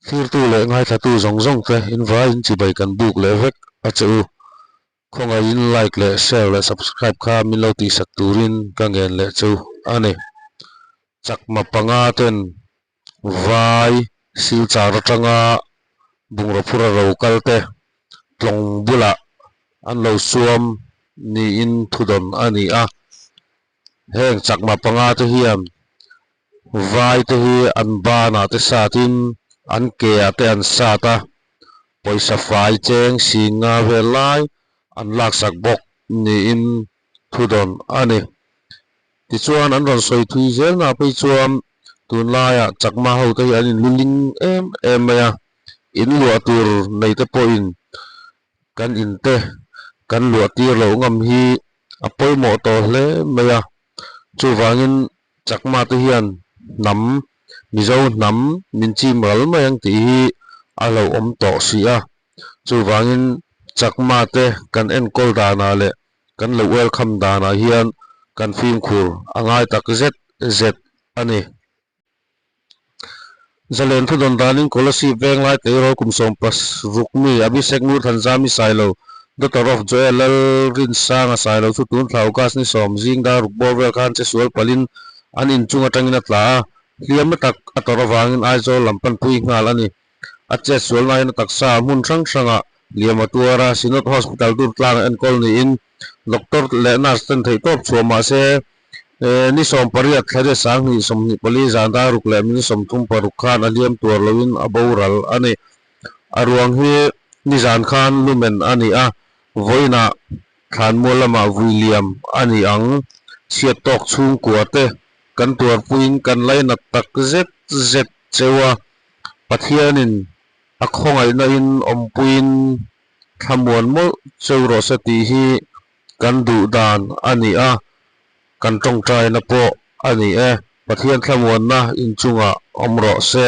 Thlirtu leh ngaithlatu zawng zawng te in vaiin chibai kan buk leh vek a che u. Khawngaihin like leh share leh subscribe kha min lo tihsak turin ka ngen leh chu a ni. Chakma panga ten vai silchar atanga bungraw phura ro kal te tlawng bulah an lo suam niin thudawn a ni a. Heng chakma panga te hian Vai te hi an banah te satin an ke ah te an sat a, pawisa fai cheng sing nga vel lai an laksak bawk niin thudawn a ni. Tichuan an rawn sawi thui zel na phei chuan tunlaiah chakma ho te hi an inluling em em mai a, in luah tur nei te pawhin kan in te kan luah tir loh ngam hi a pawimawh tawh hle mai a, chuvangin Chakma te hian hnam, Mizo hnam min chim ral mai ang tih hi a hlauhawm tawh si a. Chuvangin Chakma te kan enkawl danah leh kan lo welcome danah hian kan fimkhur a ngai tak zet zet a ni. Zalen thudawn danin Kolasib Venglai tleirawl kum 16 mi Abhishek Ngurthanzami Sailo, daughter of Joel Lalrinsanga Sailo chu tun thla August ni sawm zing dar ruk bawr vel khan che sual palhin an inchung atangin a tla a, hliam na tak a tawrh avangin Aizawl lam panpui nghal a ni. A chet sual nain a taksa hmun hrang hrangah hliam a tuar a, Synod Hospital Durtlang a enkawl niin doctor leh nurse ten theihtawp chhuah mahse Ni 18 thla 2024 zan dar ruk leh min 36 khan a hliam tuar loin a boral a ni. A ruang hi nizan khan lumen a ni a, vawiinah thlanmual lamah vui liam a ni ang. Chhiat tawk chhungkua te kan tuarpuiin kan lainat tak zet zet cheu a, Pathianin a khawngaihna in awmpuiin thlamuan mawlh cheu rawh se tih hi Kan duh dan a ni a, kan tawngtaina pawh a ni e. Pathian thlamuanna inchungah awm rawh se.